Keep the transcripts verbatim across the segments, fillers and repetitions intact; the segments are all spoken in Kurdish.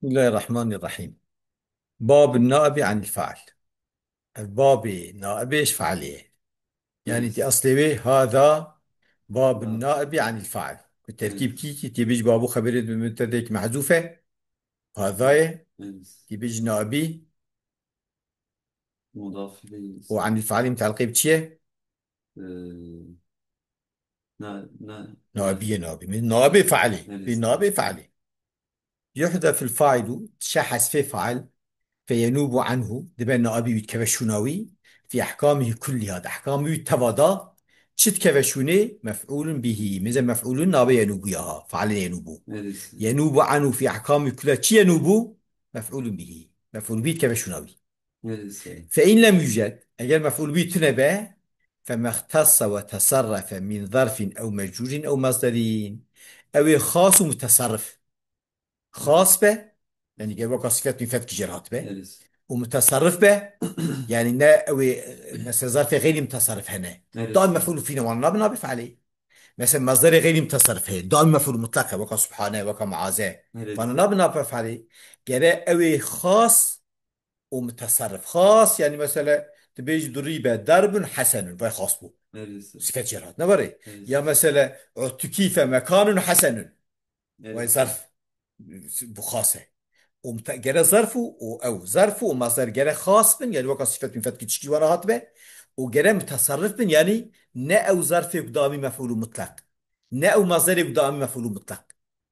Bismillahirrahmanirrahim. Babun naibi anil fail. Ev babê naibê ji feilê ye. Yanî di eslê wê hada babun naibi anil fail. Ku terkîb kî kî tê bêj babû xeberê bi mubtedayek mehzûf e. Hada ye. Tê bêj naibî. Mudaf ileyh. Û anil failî muteleqê bi çi ye? Ee, na, na, Naibiyê naibî. Min naibê feilê. Bi naibê feilê. Yuhdeful failu, dişe hezfê fail, feyenubu anhu, dibe naibî wî dikeve şûna wî, fi ehkamihî kulliha, di ehkamê wî teva da, çi dikeve şûnê? Mef'ulun bihî. Mêze mef'ulun nabê yenubu ya ha, failê yenubu. Yenubu anhu fi ehkamî kulliha. Çi yenubu? Mef'ulun bihî. Mef'ul bihî dikeve şûna wî. Fe in lem yujed, eger mef'ul bî tune be, fe mextassa ve teserrefe min zarfin ew mecrûrin ew masderin. Ew ê xas û muteserrif. Xas be, yanî gel weka sifet mîfet ki jêr hat be. Û muteserrif be, yanî ne ew ê, mesela zarfê xeyrî muteserrif hene. Daim mef'ul fîne wan nabin nabê fe'lê. Mesela masderê xeyrî muteserrif heye. Daim mef'ul mutlak e, weka subhane, weka muaze. Vana nabin nabê fe'lê. Gere ew ê xas û muteserrif. Xas, yanî mesela dibêjî duribe derbun hesenun, vay xas bû. Sifet jêr hat. Ne verê? Ya mesela utikîfe mekanun hesenun. Vay zarf bu xas e. Û mute-, gere zarf û, û ew zarf û masder gere xas bin, yanî weka sifet mîfet ki çikî wana hatibe. Û gere muteserrif bin, yanî ne ew zarfê ku damî mef'ûlû mutlaq. Ne ew masderê ku damî mef'ûlû mutlaq.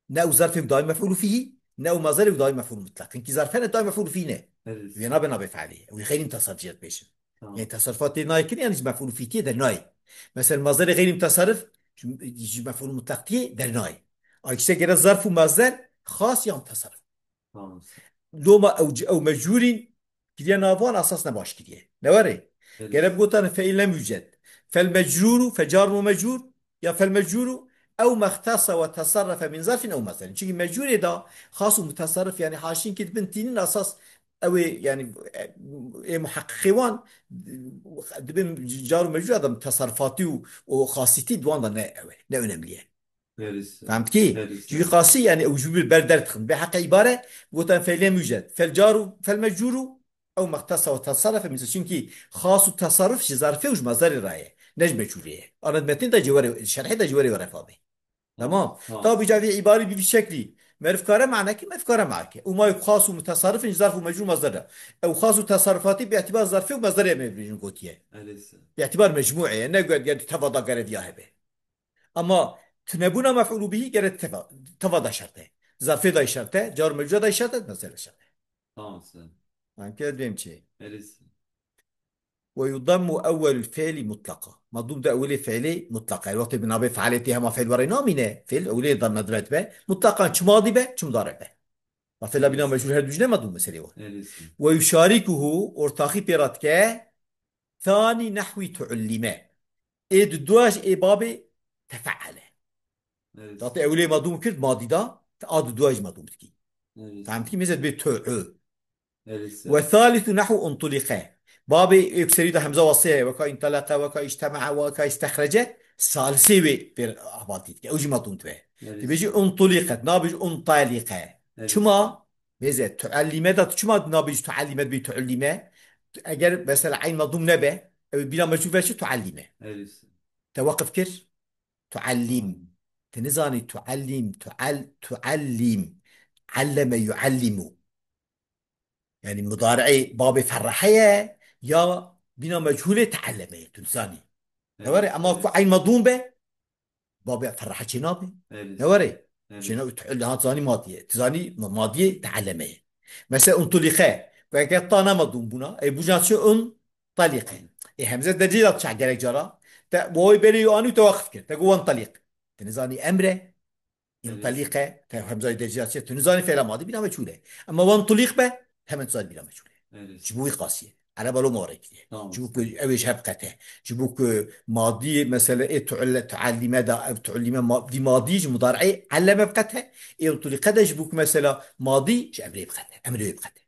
Ne ew zarfê ku dayî mef'ûlû fîhî, ne ew mazerê ku dayî mef'ûlû mutlaq. Hinkî zarf hene dayî mef'ûlû fî ne. Wê nabe nabê fe'lê. Ew ê xeyrî muteserrif jê dibêjin. Yanî teserrufatê nayê kirin, yanî ji mef'ûlû fî tiyê dernayê. Mesela mazerê xeyrî muteserrif ji, ji mef'ûlû mutlaq tiyê dernayê. Ay kişte gere zarf û mazer xas ya muteserrif. Loma ew, ew mecûrîn kiriye nav wan esas ne baş kiriye. Ne were? Gere bigotane fe in lem yuced. Fel mecrûru, fe carun û mecrûr, ya fel mecrûru, ew mextasa ve teserrefe min zarfin ew mazerin. Çünkü mecûrê da xas û muteserrif, yani haşîn ki dibin tînin esas ew ê, yani, e, ê muheqqiqê wan, dibin car û mecûr adam teserrufatî û, û xasîtî di wan da ne ew e, ne önemli ye. Fehm dikî? Çünkü xasî, yani ew ji bir ber derdixin. Bê heqe îbare, gotan fe'lê muced. Fel caru, fel mecuru, ew mextasa ve teserrefe min. Çünkü xas û teserruf ji zarfê û ji mazerê re ye. Ne ji mecurê ye. Ana di metnê de cewere, şerhê de cewere were fadê. Tamam. Tabi cavê îbarî bi vî şeklî. Merifkare manekî, merifkare manekî. Û ma xas û muteserrifin ji zarf û mecur mazer de. Ew xas û teserrufatî bi itibar zarfê û mazerê me bibêjin gotiye. Bi itibar mecmuê ye. Ne gel, gel teva da gereviya hebe. Ama tunebûna mef'ûlû bihî gere teva, teva da şert e. Zarfê da şert e, car mecûda da şert e, mesele şert e. Tamam sen. Anke duyem çi? Ve yudammu evvelul fiili mutlaka. Madûm da ewilê fiilê mutlaka. Wextê bi navê fealê tê hema fiil were namîne. Fiil ewilê da nedret be. Mutlaka çi madî be, çi mudare be. Ma fiila bîna mecûr her du jine madûm meselê wa. Ve yuşarikuhu ortaxî pê ra dike. Thani nehwi tuullime. Ê di dua ji ê babê tefeele. Datê ewilê madûm kir, madî da, te a di dua jî madûm dikî. Fehm dikî, mêze dibê tu'u. Ve thalithu nehwu untulike. Babê ê ku serî de hemza wasê ye, weka intalaqa, weka îctema'a, weka îstexrece, salisê wê pêr abatî dike. Ew jî madûm dibe. Dibêjî untulike, nabêjî untalike. Çima? Mêze, tuellime de tu çima nabêjî tuellime dibî tuellime? Eger mesela eyn madûm nebe, ew bîna mecûr ve çi tuellime. Te weqif kir? Tuellim. Te nizanî tuellim, tuel-, tuellim. Alleme yuellimu. Yani mudare'ê babê ferrahe ye ya bîna mecûlê teelleme ye, tu nizanî. Ne were, ama ku eyn madûm be, babê ferrahe çê nabe. Ne were? Çê nabe, tu hat zanî madiye. Tu zanî ma-, madiyê teelleme ye. Mesela untulike. Ku eger ta nema dûn bûna, ey bûna çi un talîqe. Ê hemze dercê da çi gerek cara. Te wawê berê yo anî te waqif kir. Te got wan talîq. Te nizanî emre. Întalîqe, te hemzayê dercî ya çi? Tu nizanî fêla madî bîna meçhûl e. Ema wan tulîq be, hemen tu zanî bîna meçhûl e. Ji bo wî qasî ye. Ereba lo ma were kiriye. Ji bo ku ew ê ji hev qete. Ji bo ku madî, mesele ê tuelle-, tuellîme da, ev tuellîme ma-, dî madî ji mudare'ê elleme bi qete. Ê tulîqe de ji bo ku mesela madî ji emrê bi qete. Emrê wê bi qete.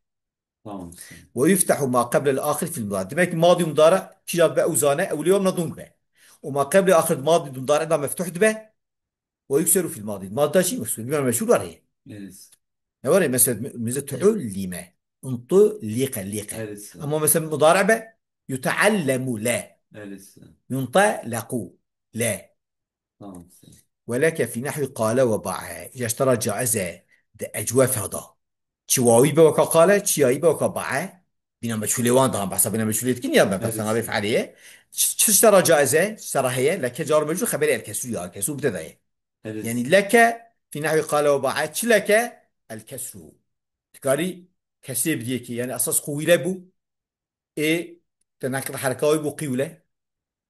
Ve yuftehu ma qeblel ahir fil mudari. Demek ki madî û mudare kîja dibe ew zane, ew lê wamna dûn dibe. Û ma qeblê ahir madî û mudare da meftuh dibe. Ve yukseru fil madî. Madî da jî meksuur. Bîna meçhûl were ye. Ne were, mesela, mi-, mize tu'ullime. Untu lîqe, lîqe. Ama mesela mudare be, yuteallemu le. Yuntelequ le. Tamam. Ve leke fî nehwî qale ve ba'e. Îca ji te re caiz e di ecwefa da. Çi wawî be weka qale, çi yayî be weka ba'e. Bîna meçhûlê wan da, behsa bîna meçhûlê dikin ya, behsa navê fe'lê ye. Çi, çi ji te re caiz e, ji te re heye, leke car mecrûr xeberê el kesrû ya, el kesrû bi te de ye. Yanî leke fî nehwî qale ve ba'e, çi leke el kesrû. Dikarî kesrê bidiyekî, yanî esas qûwîle bû. Ê, te neqil hereka wê bû qîwle.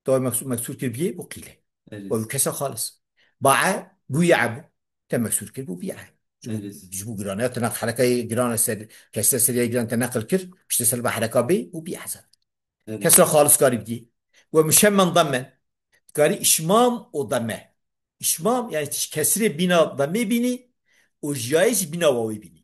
Te wê meksû-, meksûr kir biyê bû qîle. Wê bû kesra xalis. Ba'e, bûye bû. Te meksûr kir bû bî'e. Ji bo, ji bo girane, te neqil herekayê girane ser, kesre seriya giran te neqil kir, piştê ser be hereka bê û bî'e ser. Kesra xalis karî bidî. Ve muşemmen dammen. Karî işmam û damme. Işmam, yani kesrê bîna dammê bînî û jiyayê jî bîna wawê bînî.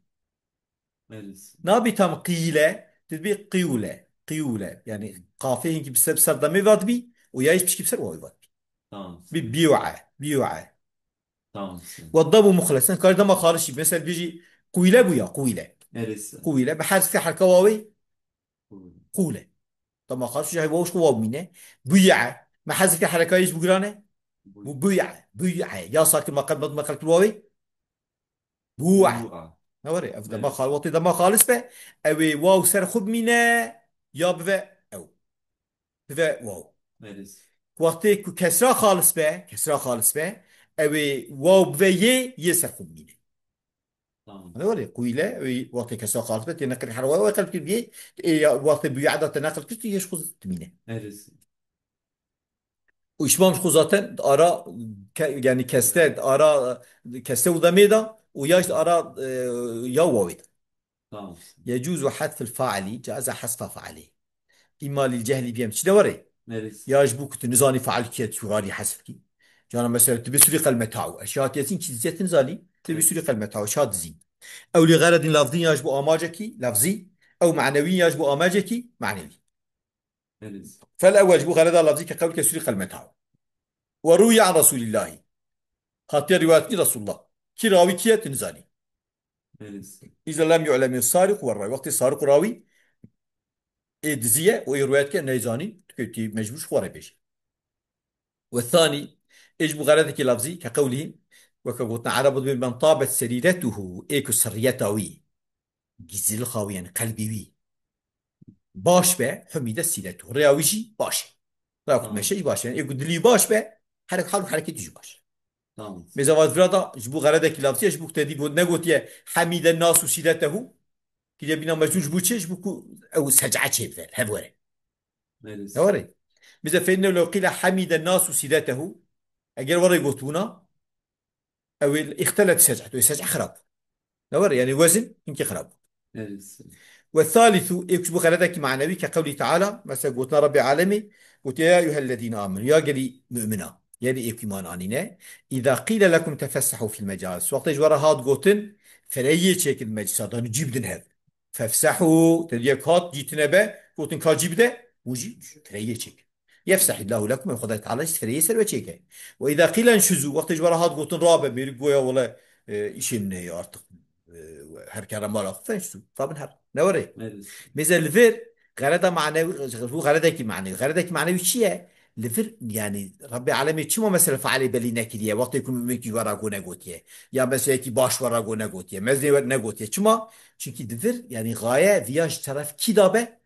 Nabî tam qîle, tu dibî qîwle, qîwle. Yani qafê hinkî bi ser, bi ser demê vat bî û ya hiç pişkî bi ser wawê vat bî. Tamam. Bi bîwe, bîwe. Tamam. Ve dabu muxlesen, kar dema xalişî. Mesela bêjî qûyle bû ya, qûyle. Qûyle. Bi her sifê herka wawê, qûle. Dema xalişî, jahî waw ji xwe waw mîne. Bûye. Me hezirke herekayê ji bigirane. Bû bûye, bûye. Ya sakin me qelb, me qelb wawê. Bû. Bûa. Ne were, ev dema xal-, wextê dema xalis be, ew ê waw ser xwe bimîne, ya bive ew. Bive waw. Wextê ku kesra xalis be, kesra xalis be, ew ê waw bive yê, yê ser xwe bimîne. Tamam. Ne were, qûyle, ew ê wextê kesra xalis be, tê neqil her waw, ew qelb kir biyê, ê ya wextê bûye da te neqil kir, tu yê ji xwe dimîne. Û îşmam ji xwe zaten di ara ke-, yani keste, di ara keste û demê de û ya jî di ara, e, ya wawê de. Tamam. Yecuzu hasful faili, caize hasfa faili. Îma lil cehli biyem. Çi de were? Ya ji bo ku tu nizanî fail kî ye, tu rarî hesf kî. Cana mesela tu bi surî qelmetau. Eşya hatiyetin çi dizî tu nizanî, tu bi surî qelmetau, eşya dizî. Ew li xeredin lafzîn ya ji bo amacekî, lafzî. Ew manewî ya ji bo amacekî, manewî. Fel ewwel ji bo xereda lafzî ke qewl ke surî qelmetau. Ve rûye an Resûlîllahî. Hatiye rîwayet kî Resûlullah. Kî rawî kî ye, tu nizanî. Îza lem yu'lemî sariq ve rawî. Wextê sariq û rawî ê dizî ye û ê rûyet ke neyzanî, tu kê tî mecbûr ji xwe re bêjî. Ve thanî, ê ji bo xeredekî lafzî ke qewlî, weke gotina Erebo dibê men tabet serîretuhu, ê ku serriyeta wî, gizil xawî, yani qelbî wî. Baş be, humîde sîretu. Rêya wî jî baş e. Rêya ku dimeşe jî baş e. Yani, ê ku dilî baş be, herek hal û hereketî jî baş e. Tamam. Mêza va vira da, ji bo xeredekî lafzî ye, ji bo ku te dî got, negotiye, hemîde nas û sîretehu. Kiriye bîna mecnûn ji bo çi? Ji bo ku ew sec'e çê bive, hev were. Ne were? Mêza fe innehu lew qîle hemîde nas û sîretehu. Eger were gotibûna, ew ê îxtelet sec'et, ew ê sec'e xirab. Ne were, yani wezin hinkî xirab. Ve thalithu, ê ku ji bo xeredekî manewî ke qewlî Teala, mesela gotina Rabbê Alemî, gotiye, ya eyyuhellezîne amenu, ya gelî mumina, gelî ê ku îman anîne, îza qîle lekum tefessehu fil mecalis. Wextê ji we re hat gotin, fereyê çêkin meclisa, danû cî bidin hev. Fefsehu, te diye kat cî tine be, gotin ka cî bide, hûn jî fereyê çêkin. Yefsehillahu lekum, Xwedayê Teala jî fereyê ser we çêke. Ve îza qîle nşuzu, wextê ji we re hat gotin rabe, mêrik goya wele, e, îşê min heye artık. E, her kere mala xwe fenşuzu, rabin her. Ne were? Mêze li vir, xereda manewî, bu xeredekî manewî. Xeredekî manewî çi ye? Li vir, yani, Rabbê Alemê çima mesela failê belî nekiriye, wextê ku mumîn kî ji we re go negotiye? Ya mesela yekî baş we re go negotiye, mezinê we negotiye. Çima? Çünkü di vir, yani, gaye viya ji teref kî da be,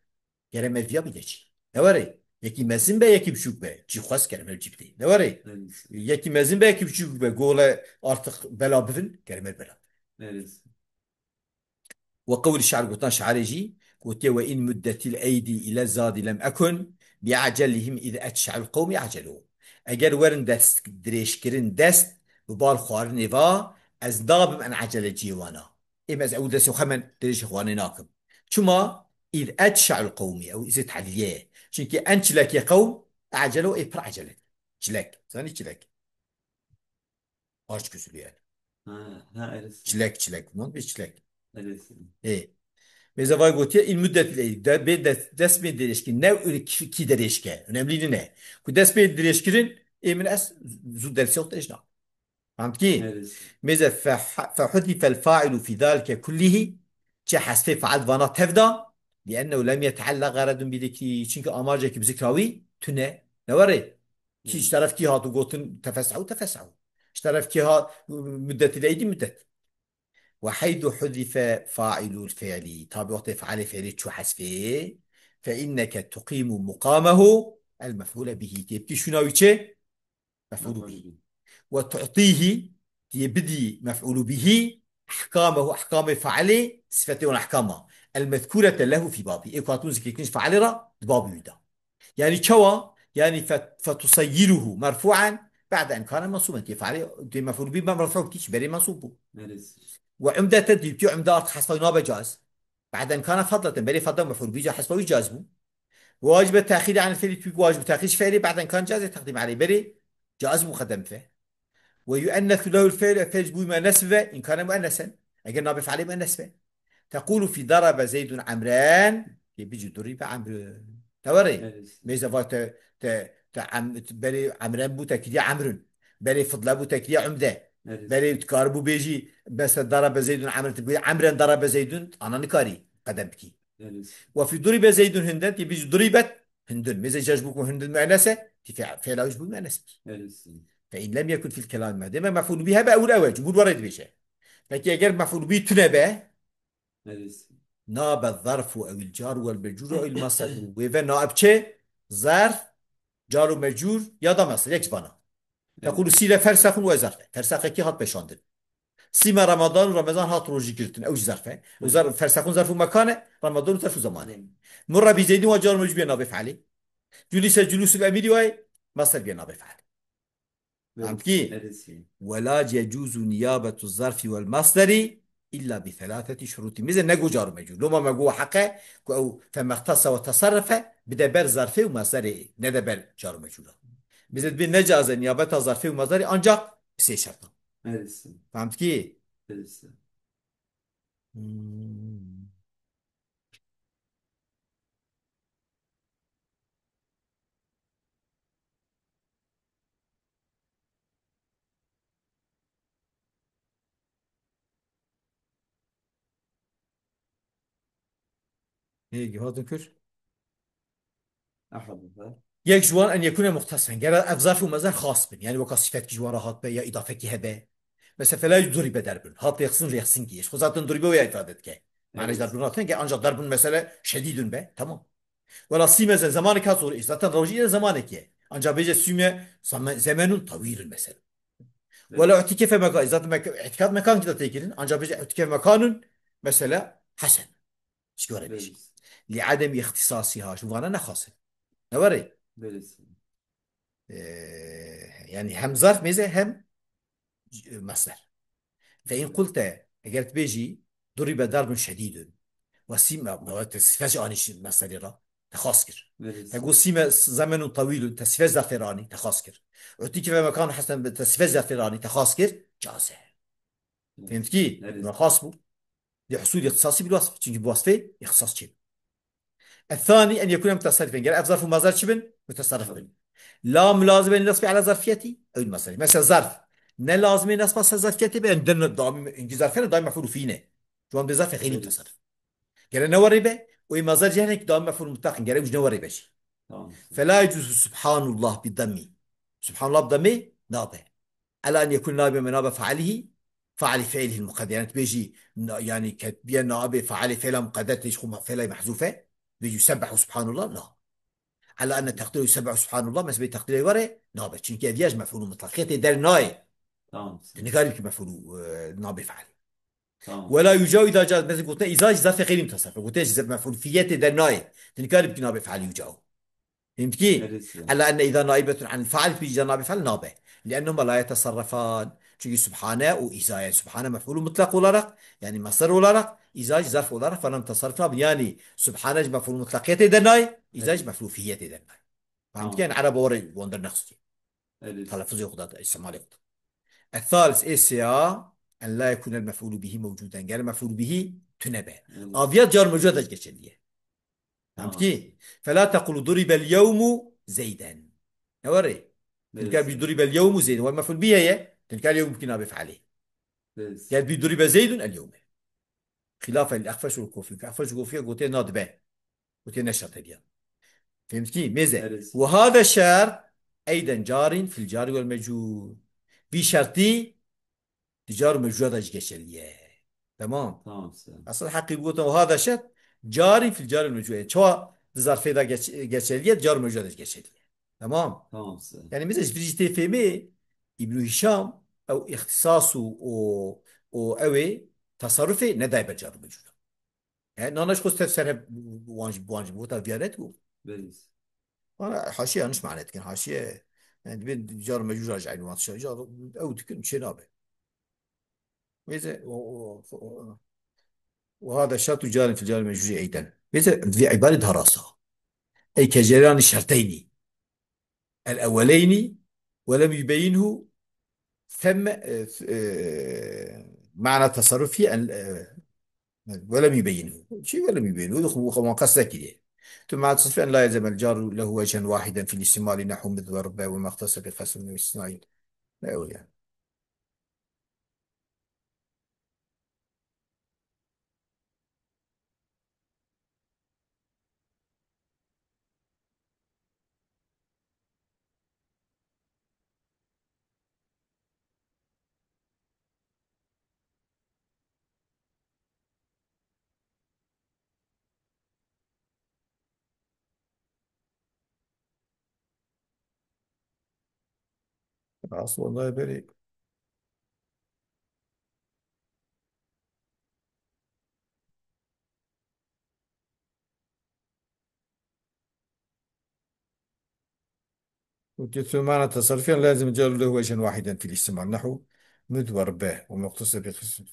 gere me viya bide çî. Ne were? Yekî mezin be, yekî biçûk be. Cî xwest gere me cî bidê. Ne were? Yekî mezin be, yekî biçûk be. Gole artık bela bivin, gere me bela. Ve qewlî şair, gotan şairê jî, gotiye, "Ve in muddetil eydi ile zadi lem ekun bi acelihim iz etşe'ul qewmi acelu." Eger werin dest dirêjkirin dest bi bal xwarinê va, ez nabim en eceleciyê wana. Êm ez ew destê xwe hemen dirêjê xwarinê nakim. Çima? Îz etşe'ul qewmî, ew îzê tehlîliyê ye. Çimkî en çilekê qewm ecelo, ê pir ecele. Çilek. Zanî çilek. Parç küsülü yani. Ha, ha, evet. Çilek, çilek. Bundan bir çilek. Evet. Ê. Mêze vay gotiye, îl müddet ile, de, bê des-, dest bê dirêjkirin. Ne öyle ki, ki dirêjke. Önemli ne? Ku dest bê dirêjkirin, ê min ez zu dersi yok dirêj na. Fehm dikî? Mêze fe-, fehudife el-fa'ilu fî zalike kullihî, çi hesfê fail vana tev da, li'ennehu lem yeteallek garedun bi zikri, çunki amacekî bi zikra wî tune. Ne were? Kî ji teref kî hat û gotin tefessehu, tefessehu. Ji teref kî hat, muddetî de êdî muddet. Ve heydu hudife failul fi'li. Tabi wextê failê fi'lî çû hesfê. Fe inneke tuqimu muqamehu el mef'ule bihi. Tê bikî şûna wî çi? Mef'ulu bihi. Ve tu'tihi, tê bidî mef'ulu bihi, ehkamehu, ehkamê failê, sifetê wan ehkama. El mezkurete lehu fî babi. Ê ku hatibûn zikirkirin ji failê re di babê wî de. Yani çawa? Yani fe-, fetusayyiruhu merfu'an ba'de en kana mensuben. Tê failê, tê mef'ul bî ben merfu' bikî, berê mensub bû. Ve umdeten, tê bikî umde, artık hesfa nabe caiz. Ba'de en kana fadleten, berê fadla mef'ul bî ca hesfa wî caiz bû. Ve wacibe tehîri anil fi'li, tê bikî wacib tehîr ji fi'lê, ba'de en kana caiz teqdîm aleyh, berê caiz bû qedem fe. Ve yu'ennesu lehul fi'l, e, fi'l ji bo wî muennes bibe, in kane muennesen. Eger nabê fi'lê muennes be. Tequlu fî darabe Zeydun Emren, tê bicî duribe Emrun. Te were? Evet. Mêze va te, te, te em-, berê Emren bû, te kiriye Emrun. Berê Fidle bû, te kiriye Umde. Evet. Berê tu karibû bêjî, mesela darabe Zeydun Emren, tu bêjî Emren darabe Zeydun, ana nikarî qedem bikî. Evet. Ve fî duribe Zeydun Hinden, tê bicî duribet Hindun. Mêze ca ji bo ku Hindun muennes e, tê fe-, fi'la wî ji bo muennes bikî. Evet. Fe in lem yekun fil kelam me. Deme mef'ul bî hebe, ew ew e, cumhur were dibêje. Peki eger mef'ul bî tune be, Evet. nabe zarfu ew il caru wel mecruru ew il masdar. Wê ve naib çi? Zarf, caru mecrur ya da masdar. Yek ji vana. Evet. Tequlu sîle fersexun we zarf e. Fersexekî hat peşandin. Sîme Ramadan û Ramazan hat rojî girtin. Ew jî zarf e. Û Evet. zarf, fersexun zarfu mekan e, Ramadan û zarfu zaman e. Evet. Murre bi Zeydin we caru mecrur bê nabê fe'lê. Culise culusul emîrî we masdar bê nabê fe'lê. Fehm dikî? Neresi? Ve la yecuzu niyabetu zarfi vel masderi illa bi thelatheti şurutî. Mêze nego car û mecûr. Loma me got heqe ku ew femextasa ve teserrefe bide ber zarfê û masderê, nede ber car û mecûra. Mêze dibê necaze niyabeta zarfê û masderê ancak bi sê şertan. Neresi? Fehm dikî? Neresi? Hmm. Hê, hatin kir? Ahadullah. Yek ji wan en yekune muxtesen. Gere ev zarf û mezar xas bin. Yani weka sifetkî ji wan re hat be ya îdafekî hebe. Mesela fela duribe derbin. Hat rêxsin rêxsin ki. Ji xwe zaten duribe wê ya îfade dike. Mane Evet. derbin hatin ki ancak derbin mesele şedîdun be. Tamam. Wela sîme ze-, zemanek hat zor. Zaten rojî ye zemanek ye. Ancak bêje sîme zeme-, zemenun tawîlun mesela. Evet. Wela utîkefe meka-, zaten meka-, îtikat mekan ki da têkirin. Ancak bêje utîkefe mekanun mesela hesen. Ji gore bêje. Evet. Li adem îxtisasîha. Ji vana nexwasin. Ne were? Evet. Ee, yani hem zarf mêze hem masder. Fe in qulte, eger tu bêjî, duribe darbun şedîdun. Ve sîme, ve te sifet jî anî masderê ra, te xas kir. Evet. Te got sîme zemenun tawîlun, te sifet zarfê ra anî, te xas kir. Utîkefe mekan hesen, te sifet zarfê ra anî, te xas kir, caze. Evet. Fehmtkî? Evet. Buna xas bû. Li husul îxtisasî bil wasf. Çünkü bi wasfê îxtisas çê. Ethani en yekune mutasarrifen. Gel ev zarf û mazar çi bin? Mutasarrif bin. La mulazimen nasbi ala zarfiyeti. Ew masarrif. Mesela zarf. Ne lazimê nasba ser zarfiyetê be. Em din dami, ingi zarfene dami mef'ul fî ne. Şu an bir zarf gayri mutasarrif. Gele ne warê be? O mazar cehnek dami mef'ul mutlaq. Gele uc ne warê be şey. Tamam. Fela yecuzu subhanullah bi dammi. Subhanullah bi dammi nabe. Ela en yekun naiben min nabe faalihi, faali fiilihi muqadder. Yani bêjî, na-, yani ke biye nabe faali fiila muqadder tê ji xwe ma-, fiila mehzufe, bêjî yusebbehu subhanallah, la. Ela enne teqdîru yusebbehu subhanallah, mesbê teqdîrê were, nabe. Çünkü ev ya ji mef'ulu mutlaqiyetê der nayê. Tamam. Tu nikarî bikî mef'ulu, e, nabe faali. Tamam. Wela yucaw îza caz, mesela gotin îza ji zarfê xeyrî mutasarrif. Gotin ji mef'ul fiyetê der nayê. Tu nikarî bikî nabe faali yucaw. Fehmtkî? Neresi? Ela enne îza naibetun anil fail, bi îza nabe fail nabe. Li'ennehuma la yetesarrefan. Çünkü subhane û îza, yani subhane mef'ulu mutlak olarak, yani masdar olarak, îza zarf olarak falan tasarruf nabin. Yani subhane ji mef'ulu mutlakiyetê de nayê, îza ji mef'ulu fiyetê de nayê. Tamam. Fehmtkî? Yani Ereba were wonder nexstî. Evet. Telaffuzê xwe da, îstimalê xwe da. Ethalis ê sêya, en la yekunel mef'ulu bihi mewcuden. Gel mef'ulu bihi tune be. Evet. Aviya car mewcuda da geçerli ye. Tamam. Fehmtkî? Fela tequlu duribel yewmu Zeyden. Ne were? Evet. Çünkü bir duribel yewmu Zeyden. Ve mef'ul bihi ye. Çunke el yewm kî nabê fealê. Ger bî duribe Zeydun el yewme. Xilafen li Exfeş û Kufî. Exfeş û Kufî gotiye na dibe. Gotiye ne şertê diya. Fehmtî? Mêze. Wer hada şert eyden carîn fil carî wel mecûr. Vî şertî di car û mecûra de jî geçerlî ye. Tamam. Tamam, sağ ol. Esas heqî gotin, "Ve hada şert carî fil carî mecûr." Yani, çawa di zarfê de geç-, geçerlî ye, di car û mecûra de jî geçerlî ye. Tamam. Tamam, sağ ol. Yani, mesela ji vî jî tê fêmê, Îbnû Hîşam, ew îxtisas û, û, û ew ê, tasarrufê nedaye ber car û mecûra. Yani, nana ji xwe ser, ser hep wan jî, wan jî, wota viyanet bû. Belê. Ana haşiye yanlış mane dikin. Haşiye, yani, dibên car mecûra ji eynû wan tişa. Ew dikin, çê nabe. Mêze, o, o, o, وهذا شرط جار في الجار المجرور أيضا. Mêze, vî îbarê daha rast e. Ey ke cereyanî şerteynî. El ewweleynî, ve lem yubeyinhu, femme, e, e, mana tasarrufi, en, e, ve lem yubeyinhu. Çi ve lem yubeyinhu? Xwe, xwe qas nekiriye. Tu ma tasarrufi en la yelzem el caru lehu vecen wahiden fil istimali nehu mid ve rubbe ve meqtese bi qesm ve istisnain. Ne o ya. Aslında berî وتثمانة تصرفيا لازم جعل له وجها واحدا في الاستعمال، نحو مذ ورباه ومقتصد بقسم.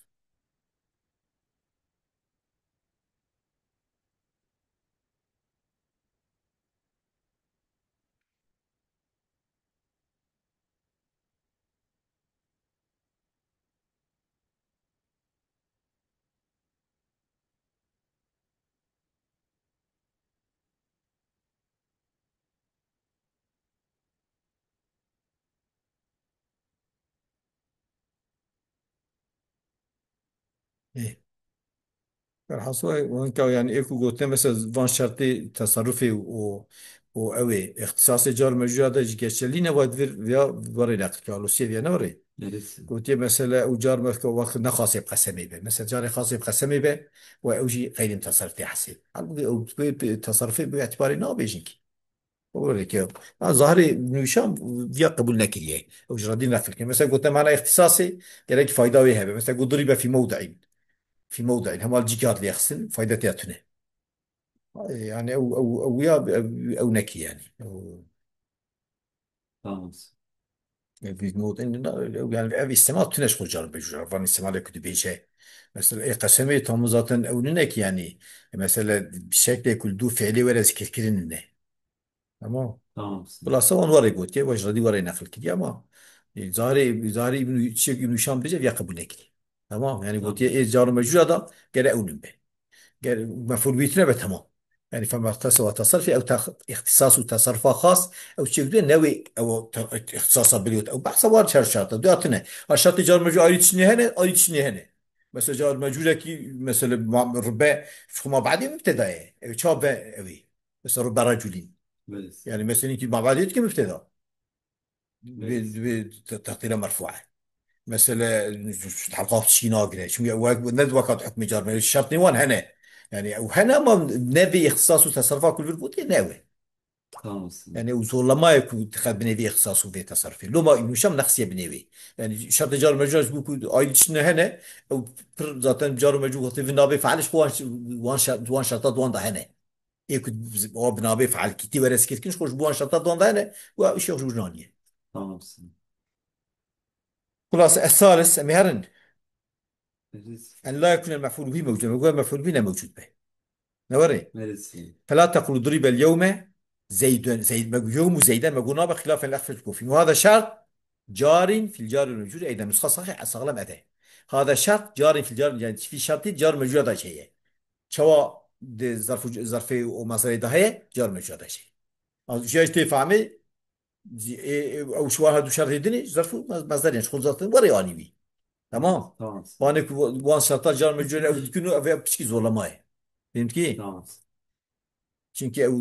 Ê. Velhasil, hinka, yani, ê ku gotine, mesela, van şertê tesarrufê û, û ew ê, îxtisasê car mecûra de jî geçerlî ne, wa divir, ya, warê neqil ke, alosiyê viya ne warê. Evet. Gotiye, mesela, ew car mevke wek ne xasê bi qesemê be. Mesela, carê xasê bi qesemê be, we ew jî xeyrê teserrufê hesê. Halbuki ew bi, bi teserrufê bi îtibarê nabêjin ki. Were ke, ha, zahirê nûşan viya qebûl nekiriye. Ew ji redî neqil kir. Mesela, gote mana îxtisasê, gerek fayda wê hebe. Mesela, got duribe fî mewdi'in. Fî mewdi'in. Hema li cîkê hat lêxistin, fayda tê tune. Yani, ew, ew, ew ya, ew, ew nekiriye yani. Ew Tamam. E, vî mewdi'in, ew, yani, ev îstimal tune ji xwe car bi car. Van îstimalê ku dibêje. Mesela, ê qesemê tam zaten ew nine ki yani. E, mesela, şeklê ku li dû fiilê were zikirkirin nine. Tamam. Tamam. Xulasa wan warê gotiye, we ji redî warê neqil kiriye ama, e, zarê, zarê Îbnû, çiçek Îbnû Hîşam bêje, ya qebûl nekiriye. Tamam. Yani Tamam. gotiye, ê car mecûra da gere ew nin be. Ger mefûl bîtine be, tamam. Yani femextese ve tasarrufê, ew tex-, îxtisas û tasarrufa xas, ew çiçek diye newê, ew te-, îxtisasa biliyot. Ew behsa war çar şarta. Duyatine. Ha şartê car mecûr ayrı çinê hene, ayrı çinê hene. Mesela car mecûrekî, mesela ma-, rubbe, ji xwe ma badê mübteda ye. Ew ça be ew ê. Mesela rubbe reculîn. Evet. Yani, mesela, ki mabadê dike mübteda. Bi, Evet. bi te-, teqdîra merfû e. Mesela, helqa tişkî nagire. Çünkü wek, ne weka hukmê car, şertê wan hene. Yani, ew hene ama ne vê îxtisas û teserrufa ku li vir gotiye, ne ew e. Tamam. Yani, ew zorlama ye ku dixet binê vê îxtisas û vê teserrufê. Loma Îbnû Hîşam neqsiye binê wê. Yani, şertê car mecûr ji bo ku ayrı çinê hene, ew pir zaten car mecûr wextê vî nabê feal ji xwe wan, wan şer-, wan şerta di wan de hene. Ê ku bi, bi navê fealkîtî were zikirkirin, ji xwe ji bo wan şerta di wan de hene, wa îşê xwe ji bo naniye. Tamam. Xulase, es-salis, em ê herin. Riz. En la yekûne mef'ûl bihî mewcûd. Me got mef'ûl bihî ne mewcûd be. Ne were? Mersi. Fela tequlu duribe l-yewme Zeydun. Zeyd, me got yewmu Zeyden, me got nabe, xilafen li Exfeş û Kufî. Ve hada şert, carîn fil carî mecûr, eyden nusxa sahih, saxlem eve. Hada şert, carîn fil carî, yani fî şertî car mecûra da heye. Çawa di zarf û, zarfê û mazerê de heye, car mecûra da heye. Az, ji tê fehmê, Zî, ê, ê, ew ji wan her du şertê din e, zerf û mez-, mezder, yani ji xwe zaten werê anî wî. Tamam. Tamam. Vanê ku wan şerta car mecûr ew dikin û ev, ev piçkî zorlama ye. Fehmî ki? Tamam. Çimkî ew,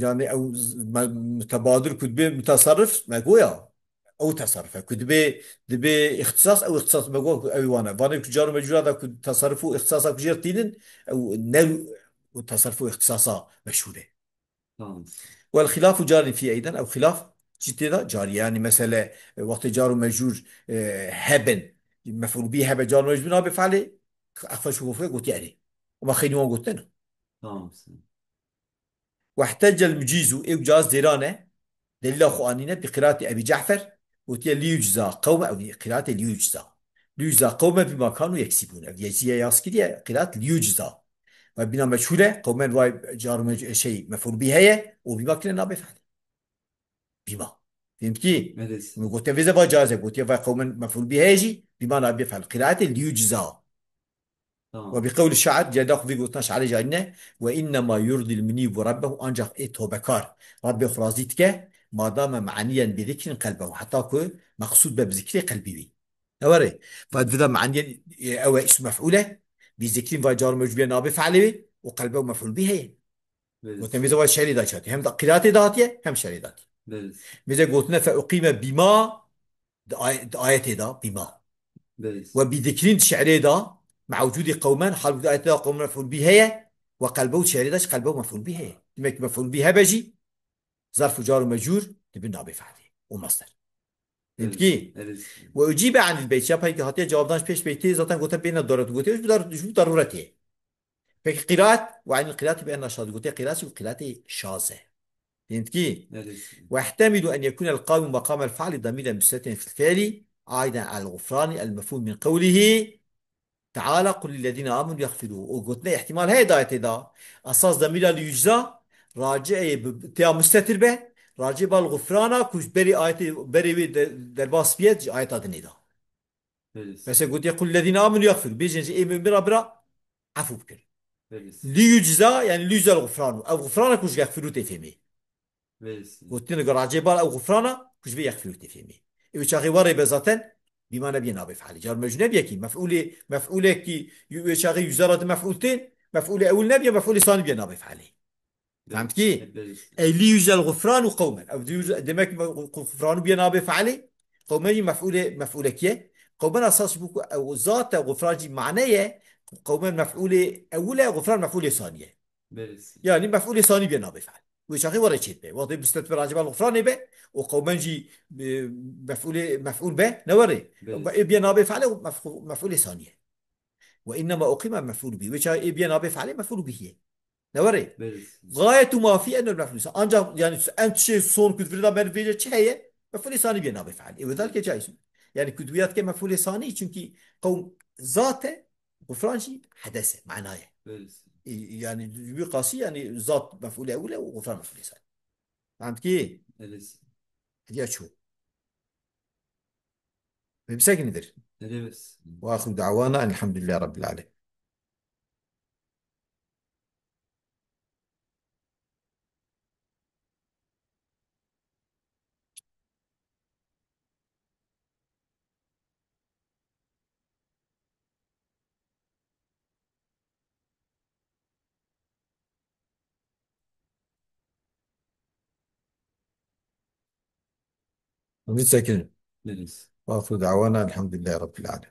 yani ew z-, me-, mutebadir ku dibê mutasarrif me goya. Ew tasarruf e. Ku dibê, dibê îxtisas, ew îxtisas me goya ku ew wan e. Vanê ku car û mecûra da ku tasarruf û îxtisasa ku jê re tînin, ew ne û tasarruf û îxtisasa meşhûr e. Tamam. Wel xilafu carin fî eyden, ew xilaf çi tê de carî ye. Yani mesele, e, wextê car û mecûr, e, hebin, mef'ûl bî hebe, car û mecûr nabe fe'lê, Exfeş û Xufê gotiye erê. Ama xeynî wan gotine. Tamam. Wehtecel mucîzû, ê Mucaz zêran e, delîla xwe anîne, bi qîratî Ebî Cefer, gotiye liyucza qewme, ew qîratê liyucza. Liyucza qewme bîma kanu yeksibûn. Ev yecziye yaz kiriye, qîrat liyucza. Ve bîna meçhûl e, qewmen vay car mec-, şey, mef'ûl bî heye, û bîma kine nabe fe'lê. Bîma. Fehmî ki? Evet. Min gotiye vêze vay caiz e, gotiye vay qewmen mef'ûl bî heye jî, bîma nabe fe'l. Qîratê liyucza. Tamam. Ve bi qewli şair, ceda xwe vî gotina şairê jayîne, ve innema yurdil munîbu Rabbehu, ancak ê tobekar Rabbê xwe razî dike, madame maniyen bi zikrin qelbehu, heta ku meqsûd be bi zikrê qelbî wî. Ew erê, ve dida maniyen, e, ew e îsm mef'ûl e, bi zikrin vay car mecûl bîye nabê fe'lê wê, û qelbehu mef'ûl bî heye. Belê. Gotin vêze vay şerî da çatî. Hem da qîratê da hatiye, hem şerî da hatiye. Belê. Vêze gotine fe uqîme bîma, di ay-, di ayetê da bîma. Belê. Ve bi zikrîn di şerê da, mewcûdî qewmen, halbûkî di ayetê da qewmen mef'ûl bî heye, ve qelbew di şerê da jî qelbew mef'ûl bî heye. Demek ki mef'ûl bî hebe jî, zerf û car û mecûr dibin nabê fe'lê û masder. Belê. Fehmî ki? Belê. Ve ucîbe anil beyt, ya peyki hatiye cevabdan ji pêş beytê, zaten gote bêne daruret, gote ji bu dar-, ji bu daruretê. Peki qiraat, ve anil qiraatî bi enna şaz, gote qiraatî û qiraatê şaz e. Fehmî ki? Evet. Ve ihtemilu en yekûne el qawim meqamel fe'li damiren müsbeten fil fi'li aiden el gufrani el mefhum min qewlihi Teala qul lillezîne amenu yagfirû. O gotine ihtimal heye dayetê da. Esas demîra li yücza raci'ê bi, têya mustetir be. Raci bal gufrana ku ji berî ayetê, berê wê de, derbas biye, ji ayeta dinê da. Belê. Mesela gotiye, "Kul lezîne amenu yagfirû." Bêjin ji ê min bira bira efû bikir. Belê. Li yücza, yani li yüczel gufranu. Ev gufrana ku ji yagfirû tê fêmê. Belê. Gotiye, "Racê bar ev gufrana ku ji vê yagfirû tê fêmê." Ew çaxê warê be zaten, bîma nebiye nabê fe'lê. Car mecû nebiye ki. Mef'ûlê, mef'ûlekî, wê çaxê yüzera di mef'ûl tên, mef'ûlê ewil nebiye, mef'ûlê sanî biye nabê fe'lê. Fehmî ki? Belê. Ey li yüczel gufran û qewmen. Ev di yüczel, demek ki gufranu biye nabê fe'lê. Qewmen jî mef'ûlê, mef'ûlekî ye. Qewmen esas ji bo ku ew zat e, gufran jî mane ye. Qewmen mef'ûlê ewil e, gufran mef'ûlê sanî ye. Belê. Yani mef'ûlê sanî biye nabê fe'l. Wê çaxê were çêt be. Wextê bistet bi racî bal gufranê be, û qewmen jî, e, mef'ûlê, mef'ûl be, ne were. Belê. Ê biye nabê fe'lê, mef-, mef'ûlê sanî ye. Ve innema uqîme mef'ûl bî. Wê çaxê ê biye nabê fe'lê, mef'ûl bî ye. Ne were? Belê. Gayetu ma fî ennel mef'ûl. Ancak yani en şey son ku di vir de ber vêce çi heye? Mef'ûlê sanî biye nabê fe'lê. Ê, wê dalke caiz. Yani ku duya dike mef'ûlê sanî, çünkü qewm zat e, gufran jî hedes e, mana ye. Belê. Ê, yani wî qasî yani zat mef'ûlê ewil e û gufran mef'ûlê sanî. Fehmî ki? Belê. Hediya çû. Ve bisekinidir. Belê. Ve axiru da'wana elhamdülillahi rabbil alemin. Hemî sekin. Belê. Ve axiru da'wana elhamdülillahi rabbil alemin.